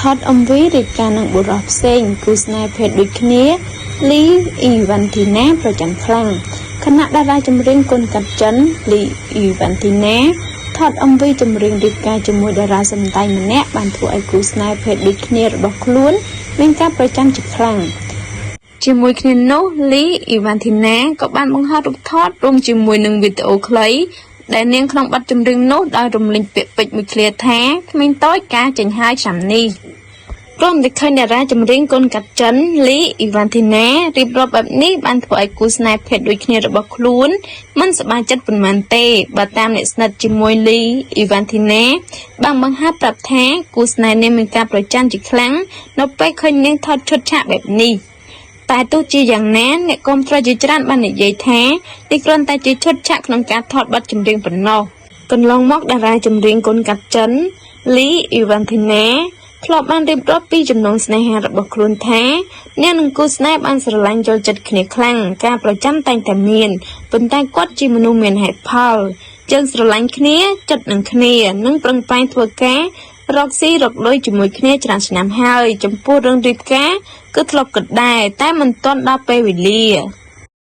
ថត MV រៀបការនឹងបុរសផ្សេងគូស្នេហ៍ភេទដូចគ្នាលីអ៊ីវ៉ាន់ធីណាប្រច័ណ្ឌខ្លាំងខណៈតារាចម្រៀងកូនកាត់ចិនលីអ៊ីវ៉ាន់ធីណាថត MV ចម្រៀងរៀបការជាមួយតារាសម្ដែងម្នាក់បានធ្វើឲ្យគូស្នេហ៍ភេទដូចគ្នារបស់ខ្លួនមានការប្រច័ណ្ឌជាខ្លាំងជាមួយគ្នានោះលីអ៊ីវ៉ាន់ធីណាក៏បានបង្ហោះរូបថតរួមជាមួយនឹងវីដេអូខ្លីដែលនាងក្នុងបទចម្រៀងនោះដោយរំលេចពាក្យពេចន៍មួយឃ្លាថាក្មេងតូចការចេញហើយឆ្នាំនេះព្រមតែឃើញតារាចម្រៀងកូនកាត់ចិនលីអ៊ីវ៉ាន់ធីណារៀបរាប់បែបនេះបានធ្វើឲ្យគូស្នេហ៍ភេទដូចគ្នារបស់ខ្លួនមិនសប្បាយចិត្តប៉ុន្មានទេបើតាមអ្នកស្និទ្ធជាមួយលីអ៊ីវ៉ាន់ធីណាបានបង្ហើបប្រាប់ថាគូស្នេហ៍នេះមានការប្រច័ណ្ឌជាខ្លាំងនៅពេលឃើញនាងថតឈុតឆាកបែបនេះតែទោះជាយ៉ាងណាអ្នកគាំទ្រជាច្រើនបាននិយាយថានេះគ្រាន់តែជាឈុតឆាកក្នុងការថតបទចម្រៀងប៉ុណ្ណោះកន្លងមកតារាចម្រៀងកូនកាត់ចិនលីអ៊ីវ៉ាន់ធីណាធ្លាប់បានរៀបរាប់ពីចំណងស្នេហារបស់ខ្លួនថាអ្នកនឹងគូស្នេហ៍បានស្រឡាញ់យល់ចិត្តគ្នាខ្លាំងការប្រចាំតែងតែមានប៉ុន្តែគាត់ជាមនុស្សមានហេតុផលជើងស្រឡាញ់គ្នាចិត្តនឹងគ្នានិងប្រឹងប្រែងធ្វើការរកស៊ីរកលុយជាមួយគ្នាច្រើនឆ្នាំហើយចំពោះរឿងរៀបការគឺធ្លាប់គិតដែរតែមិនទាន់ដល់ពេលវេលា។